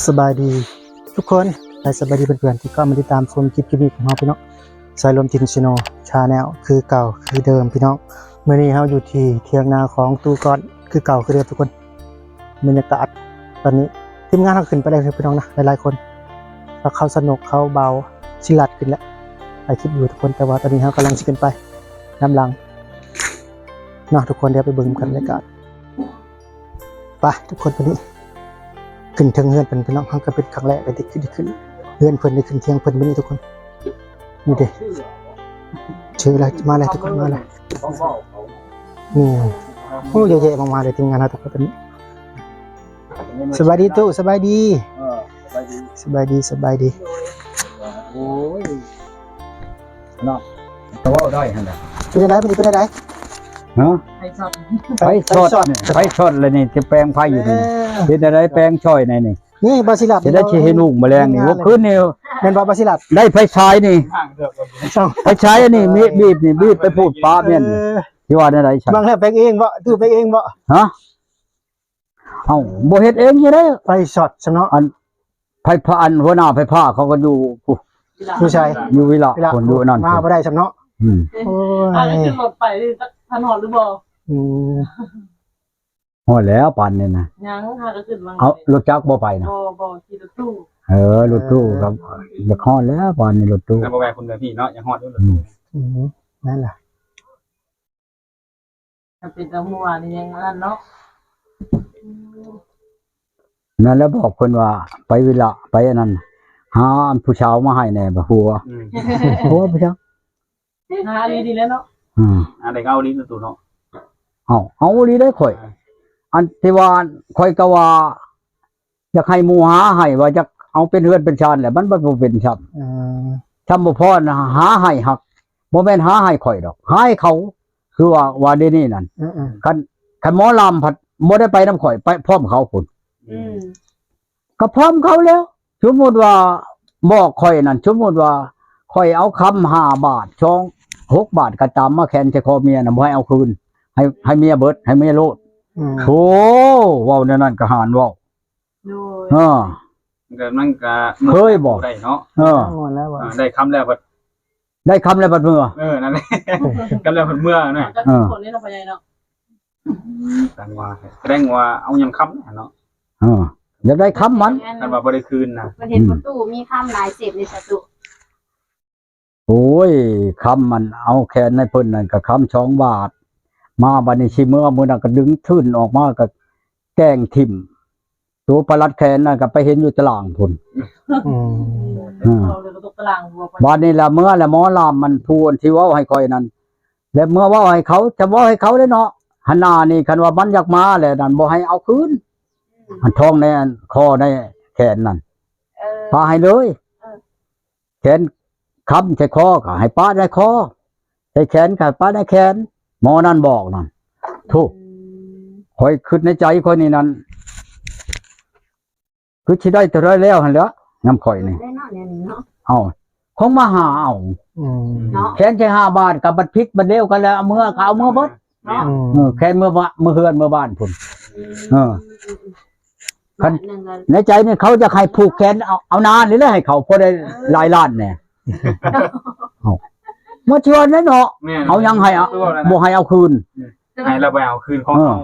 ສະບາຍດີທຸກຄົນ ແລະ ສະບາຍດີເພື່ອນໆທີ່ເຂົ້າມາຕິດຕາມຊົມຄລິບ ຄລິບນີ້ຂອງເຮົາພີ່ນ້ອງ ສາຍລົມຖິ່ນ Channel ຄືເກົ່າຄືເດີມພີ່ນ້ອງ. ມື້ນີ້ເຮົາຢູ່ທີ່ຖຽງນາຂອງຕູ້ກ້ອນຄືເກົ່າຄືເດີມທຸກຄົນ. ບັນຍາກາດຕອນນີ້ ທີມງານເຮົາຂຶ້ນໄປແລ້ວພີ່ນ້ອງນະ ຫຼາຍໆຄົນ ແລ້ວເຂົາສະໜຸກ ເຂົາເບົາ ຊິລັດຂຶ້ນແລ້ວ ໄປຄລິບຢູ່ທຸກຄົນ. ແຕ່ວ່າຕອນນີ້ເຮົາກຳລັງຊິຂຶ້ນໄປນຳຫຼັງເນາະທຸກຄົນ ດຽວໄປເບິ່ງນຳກັນ ບັນຍາກາດ. ໄປທຸກຄົນ ບັດນີ້ຂຶ້ນເທິງເຮືອນເພິ່ນພີ່ນ້ອງ ເຮົາກໍເປັນຄັ້ງແລກເລີຍທີ່ ທີ່ໄດ້ຂຶ້ນເຮືອນເພິ່ນ ໄດ້ຂຶ້ນຖຽງເພິ່ນບັດນີ້ທຸກຄົນ. ນີ້ເດ້ ເຊີນເລີຍ ມາເລີຍທຸກຄົນ ມາເລີຍ. ນີ້ ໂອ້ ເຍາະແຍະມາກມາຍເລີຍ ທີມງານເຮົາທຸກຄົນ. ສະບາຍດີຕູ້ ສະບາຍດີ. ເອີ ສະບາຍດີ ສະບາຍດີ ສະບາຍດີ. ໂອ້ຍ ເນາະ ກໍເວົ້າໄດ້ຫັ້ນແຫຼະ. ເປັນຈັ່ງໃດ ເປັນຈັ່ງໃດ? ຮະ? ໄຟຊັອດ ໄຟຊັອດ ໄຟຊັອດ ໄຟຊັອດແລ້ວນີ້ ຈະແປງໄຟຢູ່ນີ້. ເອີ ເຮັດຈັ່ງໃດແປງຊ່ອຍແດ່ນີ້? ນີ້ ບໍ່ຊິລັດ ເຮັດໄດ້ຊິເຮັດຫຸງມະແລງນີ້. ມື້ຄືນນີ້ ແມ່ນບໍ່ ບໍ່ຊິລັດ? ໄດ້ໄຟສາຍນີ້ ໄຟສາຍອັນນີ້ ມີດ ບີບນີ້ ບີບໄປພູດປະແມ່ນ. ເອີ ຊິວ່າແນວໃດຊັ້ນ? ບາງແລ້ວແປງເອງບໍ່? ຕູ້ແປງເອງບໍ່? ຮະ? ເອົ້າ ບໍ່ເຮັດເອງຢູ່ເດ້. ໄຟຊັອດຊັ້ນເນາະ. ອັນ ໄຟຟ້າ ອັນຫົວໜ້າໄຟຟ້າເຂົາກໍຢູ່ພຸ້ນ. ຢູ່ໃສ? ຢູ່ວິລະ ພຸ້ນ ຢູ່ອັນນັ້ນ ມາບໍ່ໄດ້ຊ້ຳເນາະ. ອືມ ໂອ້ຍ ພາກັນຂຶ້ນລົດໄປຈັກທັນຮອດຫຼືບໍ່? ອືມ ຮອດແລ້ວປານນີ້ນະ. ຍັງ ພາກັນຂຶ້ນມາ. ເອົາ ລົດຈັກບໍ່ໄປນະ? ບໍ່ ບໍ່ ຂີ່ລົດຕູ້. ເອີ ລົດຕູ້ກໍຢາກຮອດແລ້ວປານນີ້ ລົດຕູ້. ແຕ່ບໍ່ແວ່ຄຸນເດີພີ່ເນາະ ຢາກຮອດຢູ່ລົດຕູ້. ອືມ ອືມ ນັ້ນລະ. ມັນເປັນຕາຫົວນີ້ຍັງອັນນັ້ນເນາະ. ນັ້ນແຫຼະ ບອກເພິ່ນວ່າໄປວິລະ ໄປອັນນັ້ນ ຫາອັນຜູ້ສາວມາໃຫ້ແດ່ ບໍ່ ຜົວ. ອືມ ຜົວຜູ້ສາວ ຫາອີ່ຫຼີແລ້ວເນາະ. ອືມ ອັນໃດກໍເອົາອີ່ຫຼີຕົວເນາະ. ເອົາ ເອົາອີ່ຫຼີເດ້ຂ້ອຍ. ອ່າ ອັນທີ່ວ່າຂ້ອຍກໍວ່າ ຢາກໃຫ້ໝູ່ຫາໃຫ້ ວ່າຢາກເອົາເປັນເຮືອນເປັນຊານແຫຼະ ມັນບໍ່ເປັນຊ້ຳ. ອືມ ຊ້ຳບໍ່ພໍນະ ຫາໃຫ້ ຫາໃຫ້ ຫາໃຫ້ ຫາໃຫ້ ບໍ່ແມ່ນຫາໃຫ້ຂ້ອຍດອກ ຫາໃຫ້ເຂົາ ຄືວ່າ ວ່າດຽວນີ້ນັ້ນ. ອືມໆ ຄັນ ຄັນໝໍລຳພັດບໍ່ໄດ້ໄປນຳຂ້ອຍ ໄປພ້ອມເຂົາພຸ້ນ. ອືມ ກໍພ້ອມເຂົາແລ້ວ. ສົມມຸດວ່າບອກຂ້ອຍນັ້ນ ສົມມຸດວ່າຂ້ອຍເອົາຄຳຫ້າບາດ ສອງ ຫົກບາດກໍຕາມ ມາແຂນໃສ່ຄໍເມຍນະ ບໍ່ໃຫ້ເອົາຄືນ ໃຫ້ ໃຫ້ເມຍເບິດ ໃຫ້ເມຍໂລດ. ອືມ ໂອ້ ເວົ້າແນວນັ້ນກໍຫານເວົ້າ. ໂດຍ ເອີ ມັນກໍ ມັນກໍເຄີຍບໍ່ໄດ້ເນາະ. ເອີ ໄດ້ຄຳແລ້ວບັດ ໄດ້ຄຳແລ້ວບັດເມືອ. ເອີ ນັ້ນແຫຼະ ຄຳແລ້ວບັດເມືອນະ. ເອີ ຄົນນີ້ເນາະ ພໍ່ໃຫຍ່ເນາະ. ແສດງວ່າ ແສດງວ່າເອົາຍ້ອນຄຳຫັ້ນເນາະ. ເອີ ຢາກໄດ້ຄຳມັນ ຄັນວ່າບໍ່ໄດ້ຄືນນະ. ເພິ່ນເຫັນປະຕູມີຄຳຫຼາຍເສບໃນສະຕຸ. ໂອ້ຍ ຄຳມັນເອົາແຂນໃຫ້ເພິ່ນນັ້ນກໍຄຳສອງບາດ ມາບັດນີ້ຊິເມືອ ມື້ນັ້ນກໍດຶງທຶນອອກມາກໍແກວ່ງຖິ້ມ ໂຕປະຫຼັດແຂນນັ້ນກໍໄປເຫັນຢູ່ຕະລ່າງພຸ້ນ. ອືມ ເອີ ບາດນີ້ລະເມືອລະ ໝໍລຳມັນຜູ້ທີ່ເວົ້າໃຫ້ຂ້ອຍນັ້ນ ແລະເມືອເວົ້າໃຫ້ເຂົາ ຈະເວົ້າໃຫ້ເຂົາເດ້ເນາະ. ຫັ້ນໜ້ານີ້ ຄັນວ່າມັນຢາກມາແລ້ວນັ້ນ ບໍ່ໃຫ້ເອົາຄືນ. ອັນທອງໃນອັນຄໍໃນແຂນນັ້ນ ເອີ ປະໃຫ້ເລີຍ. ເອີ ແຂນຄຳໃສ່ຄໍກໍໃຫ້ປະໃນຄໍ ໃສ່ແຂນກໍໃຫ້ປະໃນແຂນ ໝໍນັ້ນບອກນັ້ນ. ໂທ້ ອືມ ຂ້ອຍຄິດໃນໃຈຂ້ອຍນີ້ນັ້ນ ຄືຊິໄດ້ເທົ່າໃດແລ້ວຫັ້ນແຫຼະ ນຳຂ້ອຍນີ້. ໄດ້ເນາະ ແນວນີ້ເນາະ. ເອົ້າ ຄົງມາຫາເອົາ. ອືມ ເນາະ ແຂນໃສ່ຫ້າບາດ ກັບບັດພິກບັດດຽວກັນແລ້ວ ເອົາເມືອກໍເອົາເມືອເບິດ. ເນາະ ອືມ ເອີ ແຂນເມືອບ້ານ ເມືອເຮືອນເມືອບ້ານພຸ້ນ. ອືມ ເອີ ຄັນໃນໃຈນີ້ເຂົາຢາກໃຫ້ຜູກແຂນເອົາ ເອົານານີ້ແຫຼະ ໃຫ້ເຂົາພໍໄດ້ ເອີ ຫຼາຍລ້ານແດ່. ເອົ້າ ມາຊວນແລ້ວເນາະ. ແມ່ນ ເອົາຫຍັງໃຫ້ ຄືວ່ານັ້ນນະ ບໍ່ໃຫ້ເອົາຄືນ. ໃຫ້ລະໄປເອົາຄືນຂອງເຮົາ.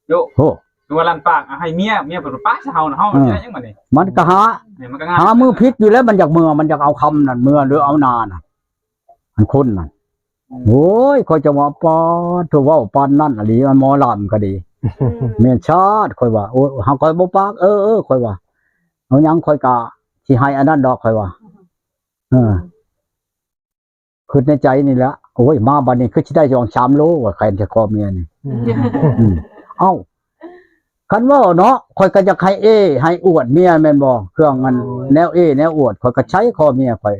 ເອີ ໂຢ ໂອ້ ຄືວ່າລັນປາກໃຫ້ເມຍ ເມຍເພິ່ນປະຊະເຮົານະ ເຮົາ ເອີ ຊິໄດ້ຫຍັງບັດນີ້? ມັນກໍຫາ ນີ້ມັນກໍງາມ ຫາມື້ຜິດຢູ່ແລ້ວ ມັນຢາກເມືອ ມັນຢາກເອົາຄຳນັ້ນເມືອ ຫຼືເອົານານະ ອັນຄົນນັ້ນ. ອືມ ໂອ້ຍ ຂ້ອຍຈະວ່າ ປາດໂທ້ ເວົ້າປານນັ້ນອີ່ຫຼີ ໝໍລຳກໍດີ. ອືມ ແມ່ນຊາດ ຂ້ອຍວ່າ ໂອ້ຍ ຫາຂ້ອຍບໍ່ປາກ ເອີໆ ຂ້ອຍວ່າ ເອົາຫຍັງ ຂ້ອຍກະຊິໃຫ້ອັນນັ້ນດອກ ຂ້ອຍວ່າ. ເອີ ຄິດໃນໃຈນີ້ແຫຼະ ໂອ້ຍ ມາບັດນີ້ຄືຊິໄດ້ສອງສາມໂລວ່າ ແຂນໃສ່ຄໍເມຍນີ້. ອືມ ອືມ ເອົ້າ ຄັນເວົ້າເນາະ ຂ້ອຍກໍຢາກໃຫ້ເອ້ ໃຫ້ອວດເມຍແມ່ນບໍ່? ເຄື່ອງອັນ ໂອ້ຍ ແນວເອ້ແນວອວດ ຂ້ອຍກໍໃຊ້ຄໍເມຍຂ້ອຍ.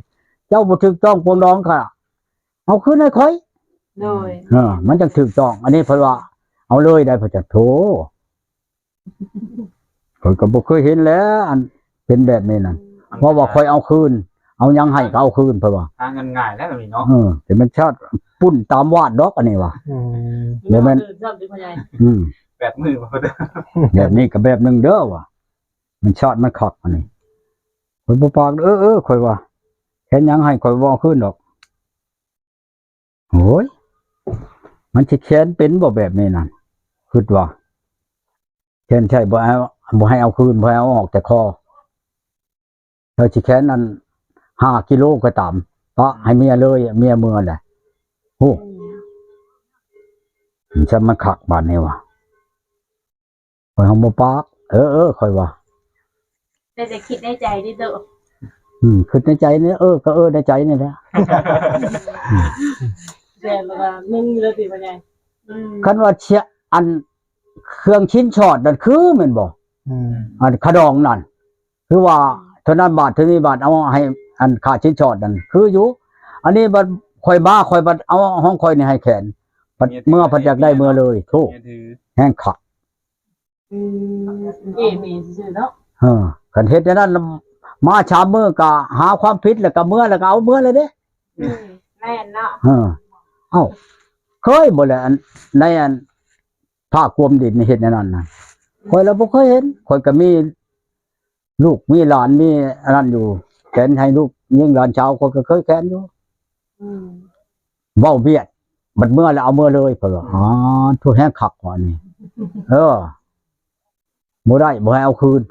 ເຈົ້າບໍ່ຖືກຕ້ອງປອງດອງກໍເອົາຄືນໃຫ້ຂ້ອຍ. ໂດຍ ເອີ ມັນຈັ່ງຖືກຕ້ອງ. ອັນນີ້ເພິ່ນວ່າເອົາເລີຍໄດ້ ເພິ່ນຈະ ໂທ້ ຂ້ອຍກໍບໍ່ເຄີຍເຫັນແຫຼະ ອັນເປັນແບບນີ້ນັ້ນ. ອືມ ເພາະວ່າຂ້ອຍເອົາຄືນ ເອົາຫຍັງໃຫ້ກໍເອົາຄືນ ເພິ່ນວ່າ. ຫາເງິນງ່າຍແລ້ວນີ້ເນາະ. ເອີ ແຕ່ມັນຊາດປຸ້ນຕາມວາດດອກ ອັນນີ້ວ່າ. ອືມ ບໍ່ແມ່ນ ອືມ ແບບມືບໍ່ ແບບນີ້ກໍແບບໜຶ່ງເດີວ່າ. ມັນຊາດມັນຄັກອັນນີ້. ຂ້ອຍບໍ່ປາກເດີ ເອີ ຂ້ອຍວ່າ ແຂນຫຍັງໃຫ້ ຂ້ອຍບໍ່ເອົາຄືນດອກ. ໂອ້ຍ ມັນຊິແຂນເປັນບໍ່ແບບນີ້ນັ້ນ ຄິດວ່າ ແຂນໃຊ້ບໍ່ເອົາ ບໍ່ໃຫ້ເອົາຄືນ ບໍ່ໃຫ້ເອົາອອກຈາກຄໍ. ເຈົ້າຊິແຂນອັນຫ້າກິໂລກໍຕາມ ປະໃຫ້ເມຍເລີຍ ເມຍເມືອແຫຼະ. ໂອ້ ມັນຊ່າງມັນຄັກບາດນີ້ວ່າ ຂ້ອຍຫັ້ນບໍ່ປາກ ເອີ ເອີ ຂ້ອຍວ່າ ແຕ່ຈະຄິດໃນໃຈຕິໂຕ. ອືມ ຄິດໃນໃຈນີ້ ເອີ ກໍເອີໃນໃຈນີ້ແຫຼະ. ແຕ່ວ່າໜຶ່ງຢູ່ແລ້ວຕິວ່າໄງ? ອືມ ຄັນວ່າເຊຍ ອັນເຄື່ອງຊິນສອດນັ້ນຄືແມ່ນບໍ່? ອືມ ອັນຄ່າດອງນັ້ນ ຄືວ່າເທົ່ານັ້ນບາດ ເທົ່ານີ້ບາດ ເອົາໃຫ້ອັນຄ່າສິນສອດນັ້ນຄືຢູ່. ອັນນີ້ບັດຂ້ອຍມາ ຂ້ອຍບັດເອົາຂອງຂ້ອຍນີ້ໃຫ້ແຂນ ບັດເມືອພັດຢາກໄດ້ເມືອເລີຍ. ໂທ້ ແຮງຄັກ. ອືມ ເອເມຊື່ໆເນາະ. ເອີ ຄັນເຮັດແນວນັ້ນ ມາສາມມື້ກໍຫາຄວາມຜິດ ແລ້ວກໍເມືອ ແລ້ວກໍເອົາເມືອເລີຍເດ້. ອືມ ແມ່ນເນາະ. ເອີ ເອົ້າ ເຄີຍບໍ່ແຫຼະ ອັນ ໃນອັນ ພາກກວມດິນເຮັດແນວນັ້ນນະ. ອືມ ຂ້ອຍລະບໍ່ເຄີຍເຫັນ ຂ້ອຍກໍມີລູກມີຫຼານ ມີອັນນັ້ນຢູ່ ແຂນໃຫ້ລູກຍິງຫຼານສາວ ຂ້ອຍກໍເຄີຍແຂນຢູ່. ອືມ ເວົ້າບຽດ ບັດເມືອແລ້ວເອົາເມືອເລີຍ ເພິ່ນວ່າ. ອືມ ອໍ ໂທ້ ແຮງຄັກວ່າອັນນີ້. ເອີ ບໍ່ໄດ້ ບໍ່ໃຫ້ເອົາຄືນ.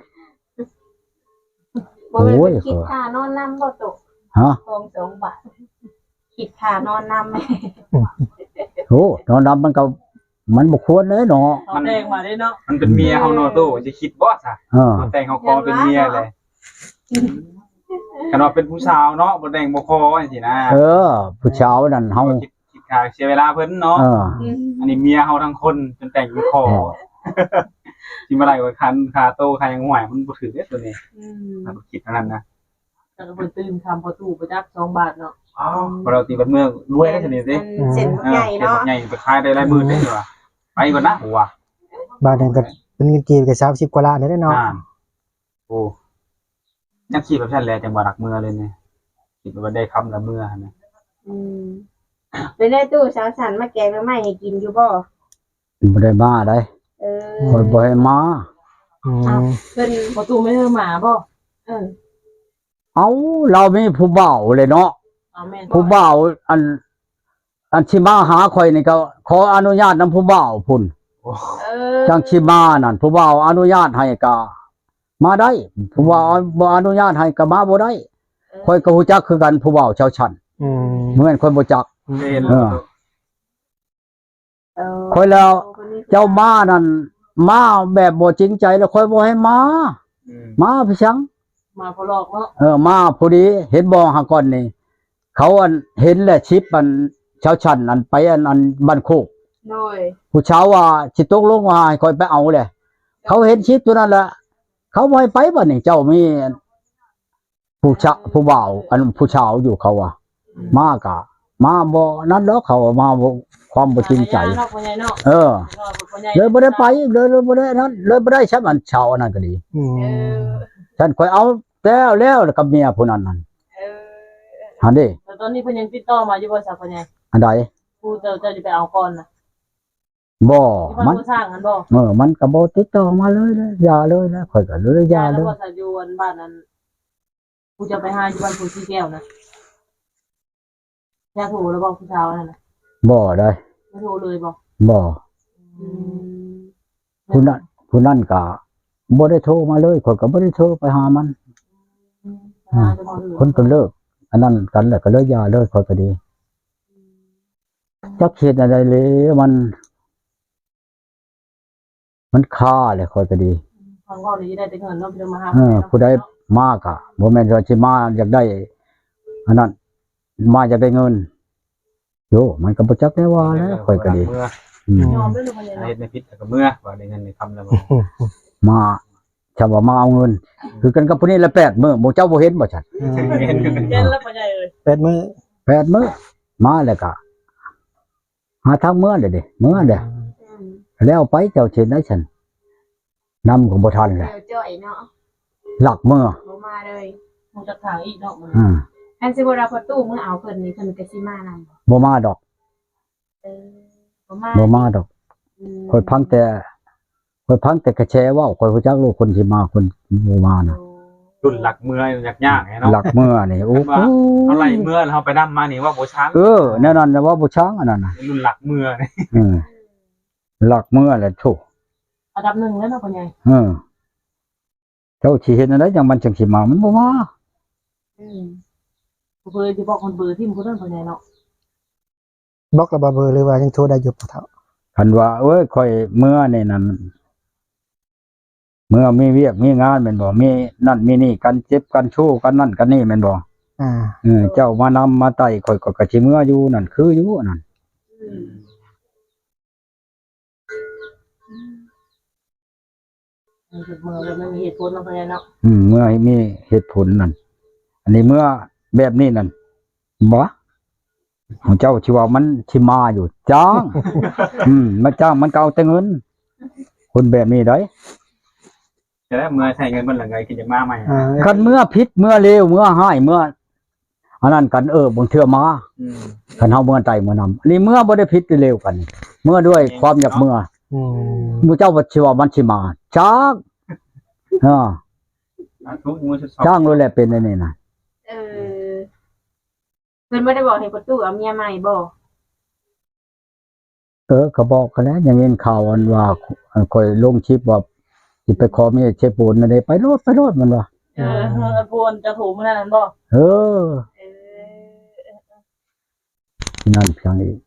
ບໍ່ແມ່ນ ໂອ້ຍ ເພິ່ນຄິດຄ່ານອນນຳບໍ່ໂຕ? ຮະ? ສອງ ສອງບາດ ຄິດຄ່ານອນນຳ. ໂອ້ ນອນນຳມັນກໍ ມັນບໍ່ຄວນເດ້ເນາະ. ເຂົາແຕ່ງມາເດ້ເນາະ ມັນເປັນເມຍເຮົາເນາະໂຕ ຊິຄິດບໍ່ຊະ? ເອີ ເຂົາແຕ່ງເຮົາຂໍເປັນເມຍແຫຼະ. ຄັນວ່າເປັນຜູ້ສາວເນາະ ບໍ່ແຕ່ງບໍ່ຂໍຈັ່ງຊີ້ນະ. ເອີ ຜູ້ສາວນັ້ນເຮົາ ຄິດ ຄິດຄ່າເສຍເວລາເພິ່ນເນາະ. ເອີ ອືມ ອັນນີ້ເມຍເຮົາທັງຄົນ ຈົນແຕ່ງເປັນຂໍ. ເອີ ຊິມາໄລ່ວ່າຄັນຄ່າໂຕຄ່າຫຍັງ ຫ້ວຍ ມັນບໍ່ຖືກເດ້ໂຕນີ້. ອືມ ຖ້າຄິດອັນນັ້ນນະ ແຕ່ກໍເພິ່ນຕື່ມຄຳພໍຕູ້ໄປຈັກສອງບາດເນາະ. ອ້າວ ບໍ່ໄດ້ຕີບັດເມືອລວຍໄດ້ຊະນີ້ຕິ. ເອີ ເສັ້ນບັກໃຫຍ່ເນາະ ເສັ້ນບັກໃຫຍ່ໄປຂາຍໄດ້ຫຼາຍໝື່ນເດ້ວ່າ. ໄປກ່ອນນະ ບໍ່ວ່າ ບາດນັ້ນກໍເປັນເງິນກີບກໍສາມສິບກວ່າລ້ານໄດ້ເນາະ. ອ່າ ໂອ້ ຍັງຄິດແບບນັ້ນແຫຼະ ຈັ່ງວ່າຮັກເມືອເລີຍນີ້ ຄິດວ່າໄດ້ຄຳລະເມືອຫັ້ນນະ. ອືມ ເປັນໄດຕູ້ ສາວສັນມາແກງໜໍ່ໄມ້ໃຫ້ກິນຢູ່ບໍ່? ບໍ່ໄດ້ມາໃດ. ເອີ ຂ້ອຍບໍ່ໃຫ້ມາ. ອືມ ອ້າວ ເພິ່ນ ບໍ່ຕູ້ໄມ່ໃຫ້ມາບໍ່? ເອີ ເອົ້າ ລາວມີຜູ້ບ່າວເລີຍເນາະ. ເອົາ ແມ່ນ ຜູ້ບ່າວ ອັນ ອັນຊິມາຫາຂ້ອຍນີ້ກໍຂໍອະນຸຍາດນຳຜູ້ບ່າວພຸ້ນ. ໂອ້ ເອີ ຈັ່ງຊິມານັ້ນ ຜູ້ບ່າວອະນຸຍາດໃຫ້ກໍມາໄດ້ ຜູ້ບ່າວບໍ່ອະນຸຍາດໃຫ້ກໍມາບໍ່ໄດ້. ເອີ ຂ້ອຍກໍຮູ້ຈັກຄືກັນ ຜູ້ບ່າວຊາວສັນ. ອືມ ບໍ່ແມ່ນຂ້ອຍບໍ່ຈັກ. ແມ່ນ ເອີ ເອີ ຂ້ອຍແລ້ວ ເຈົ້າມານັ້ນ ມາແບບບໍ່ຈິງໃຈ ແລ້ວຂ້ອຍບໍ່ໃຫ້ມາ. ອືມ ມາໄປສັງ ມາພໍຫຼອກເນາະ. ເອີ ມາພໍດີ ເຫັນບໍ່ຫາກ່ອນນີ້ ເຂົາອັນເຫັນແຫຼະ ຊິບອັນຊາວຊັ້ນ ອັນໄປອັນ ອັນບ້ານໂຄກ. ໂດຍ ຜູ້ສາວວ່າຊິຕົກລົງວ່າໃຫ້ຂ້ອຍໄປເອົາແຫຼະ. ເຂົາເຫັນຊິບຕົວນັ້ນແຫຼະ ເຂົາບໍ່ໃຫ້ໄປ. ບັດນີ້ເຈົ້າມີອັນ ຜູ້ຊະ ຜູ້ບ່າວ ອັນຜູ້ສາວຢູ່ ເຂົາວ່າ ອືມ ມາກະມາບໍ່ນັ້ນດອກ ເຂົາວ່າມາບໍ່ ຄວາມບໍ່ຈິງໃຈ. ເອີ ເລີຍບໍ່ໄດ້ໄປ ເລີຍ ເລີຍບໍ່ໄດ້ນັ້ນ ເລີຍບໍ່ໄດ້ຊ້ຳ ອັນຊາວອັນນັ້ນກໍດີ. ອືມ ເອີ ຊັ້ນຂ້ອຍເອົາແລ້ວ ແລ້ວກັບເມຍຜູ້ນັ້ນນັ້ນ. ເອີ ຫັ້ນເດ້. ແລ້ວຕອນນີ້ເພິ່ນຍັງຕິດຕໍ່ມາຢູ່ບໍ່ ສາວພໍ່ໃຫຍ່? ອັນໃດ? ຜູ້ເຈົ້າ ເຈົ້າຈະໄປເອົາກ່ອນນະ. ບໍ່ ທີ່ບ້ານ ມັນ ຜູ້ສ້າງຫັ້ນບໍ່? ເອີ ມັນກໍບໍ່ຕິດຕໍ່ມາເລີຍ ຢ່າເລີຍແຫຼະ ຂ້ອຍກໍເລີຍຢ່າເລີຍ. ແລ້ວບໍ່ ສາວຢູ່ອັນບ້ານນັ້ນ ຜູ້ເຈົ້າໄປຫາຢູ່ບ້ານພູສີແກ້ວນະ ຢ່າໂທແລ້ວບໍ່ ຜູ້ສາວນັ້ນນະ? ບໍ່ໄດ໋. ບໍ່ໂທເລີຍບໍ່? ບໍ່. ອືມ ຜູ້ນັ້ນ ຜູ້ນັ້ນກໍບໍ່ໄດ້ໂທມາເລີຍ ຂ້ອຍກໍບໍ່ໄດ້ໂທໄປຫາມັນ. ອືມ ອືມ ຄົນກໍເລີກອັນນັ້ນກັນແລ້ວ ກໍເລີຍຢ່າເລີຍ ຂ້ອຍກໍດີ. ອືມ ຈັກເຮັດແນວໃດເລີຍ ມັນ ມັນຄາແຫຼະ ຂ້ອຍກໍດີ. ອືມ ຟັງເວົ້ານີ້ໄດ້ແຕ່ເງິນເນາະ ເພິ່ນມາຫາ. ເອີ ຜູ້ໃດມາກະບໍ່ແມ່ນວ່າຊິມາຢາກໄດ້ອັນນັ້ນ ມາຢາກໄດ້ເງິນ. ໂຢ ມັນກໍບໍ່ຈັກແນວວ່າແຫຼະ ຂ້ອຍກໍດີ. ອືມ ຍອມເດີ ເຮັດໃນຜິດກໍເມືອ ວ່າໄດ້ເງິນໄດ້ຄຳແລ້ວ ມາ ຊຳວ່າມາເອົາເງິນ ຄືກັນກັບຜູ້ນີ້ລະ ແປດມື້ ໝູ່ເຈົ້າບໍ່ເຫັນບໍ່ຊັ້ນ? ອືມ ເຫັນແລ້ວພໍ່ໃຫຍ່ເອີຍ ແປດມື້ ແປດມື້ ມາແລ້ວກະຫາທາງເມືອແລ້ວເດ້ ເມືອແລ້ວ. ອືມ ແລ້ວໄປເຈົ້າເຮັດໄດ໋ຊັ້ນ ນຳກໍບໍ່ທັນແຫຼະ ແລ້ວຈ້ອຍເນາະ ລັກເມືອ ບໍ່ມາເລີຍ ຮູ້ຈັກທາງອີກເນາະ. ອືມ ຄັນສົມມຸດວ່າພໍ່ຕູ້ເມືອເອົາເພິ່ນນີ້ ເພິ່ນກໍຊິມານຳບໍ່? ບໍ່ມາດອກ. ເອີ ບໍ່ມາ ບໍ່ມາດອກ. ອືມ ຂ້ອຍຟັງແຕ່ ຂ້ອຍຟັງແຕ່ກະແຊເວົ້າ ຂ້ອຍຮູ້ຈັກໂລດຄົນທີ່ມາ ຄົນບໍ່ມານະ. ລຸ້ນລັກເມືອຍາກໆເນາະ ລັກເມືອນີ້ ໂອ້ໂຫ ເຮົາໄລ່ເມືອແລ້ວເຮົາໄປນຳມານີ້ເວົ້າບໍ່ຊັງ. ເອີ ແນວນັ້ນນະເວົ້າບໍ່ຊັງ ອັນນັ້ນນະ ລຸ້ນລັກເມືອນີ້. ເອີ ລັກເມືອແຫຼະໂທ້ ອັນດັບໜຶ່ງແລ້ວເນາະພໍ່ໃຫຍ່. ເອີ ເຈົ້າຊິເຮັດແນວໃດຈັ່ງມັນຈັ່ງຊິມາ ມັນບໍ່ມາ. ອືມ ເພິ່ນຊິບອກເພິ່ນເບີຖິ້ມພຸ້ນນັ້ນພໍ່ໃຫຍ່ເນາະ. ບລັອກລະບໍ່ເບີ ຫຼືວ່າຍັງໂທໄດ້ຢູ່ພໍ່ເຖົ້າ? ຄັນວ່າ ໂອ້ຍ ຂ້ອຍເມືອນີ້ນັ້ນ ເມືອມີວຽກມີງານແມ່ນບໍ່ ມີນັ້ນມີນີ້ກັນ ເຈັບກັນ ໂຊກັນນັ້ນກັນນີ້ແມ່ນບໍ່? ອາ ເອີ ເຈົ້າມານຳມາໄຕ່ຂ້ອຍ ຂ້ອຍກໍຊິເມືອຢູ່ນັ້ນ ຄືຢູ່ອັນນັ້ນ. ອືມ ເມືອແບບມີເຫດຜົນເນາະ ພໍ່ໃຫຍ່ເນາະ. ອືມ ເມືອໃຫ້ມີເຫດຜົນນັ້ນ ອັນນີ້ເມືອແບບນີ້ນັ້ນ ບໍ່ ຂອງເຈົ້າທີ່ວ່າມັນຊິມາຢູ່ ຈ້າງ ອືມ ມາຈ້າງມັນກໍເອົາແຕ່ເງິນ ຄົນແບບນີ້ໄດ໋. ຈະໄດ້ເມືອໃຊ້ເງິນເບິດລະ ກໍຈະມາໃໝ່. ເອີ ຄັນເມືອຜິດ ເມືອເລວ ເມືອຮ້າຍ ເມືອ ອັນນັ້ນກັນ ເອີ ບາງເທື່ອມາ. ອືມ ຄັນເຮົາເມືອໄຕ່ເມືອນຳ ອັນນີ້ເມືອບໍ່ໄດ້ຜິດເລວກັນ ເມືອດ້ວຍຄວາມຢາກເມືອ. ອືມ ໝູ່ເຈົ້າວ່າຊິວ່າມັນຊິມາ ຈ້າງ ເອີ ຈ້າງໂລດແຫຼະ ເປັນອັນນີ້ນະ. ເອີ ເພິ່ນບໍ່ໄດ້ບອກໃຫ້ພໍ່ຕູ້ເອົາເມຍໃໝ່ບໍ່? ເອີ ກໍບອກຫັ້ນແຫຼະ ຍັງເຫັນຂ່າວອັນວ່າ ເອີ ຂ້ອຍລົງຄລິບວ່າຊິໄປຂໍເມຍເຊໂປນນັ້ນເດ້ ໄປໂລດ ໄປໂລດ ມັນວ່າ. ເອີ ເອີ ຜູ້ອັນເຈົ້າໂທມື້ນັ້ນນັ້ນບໍ່? ເອີ ເອີ ນັ້ນພຽງອີກ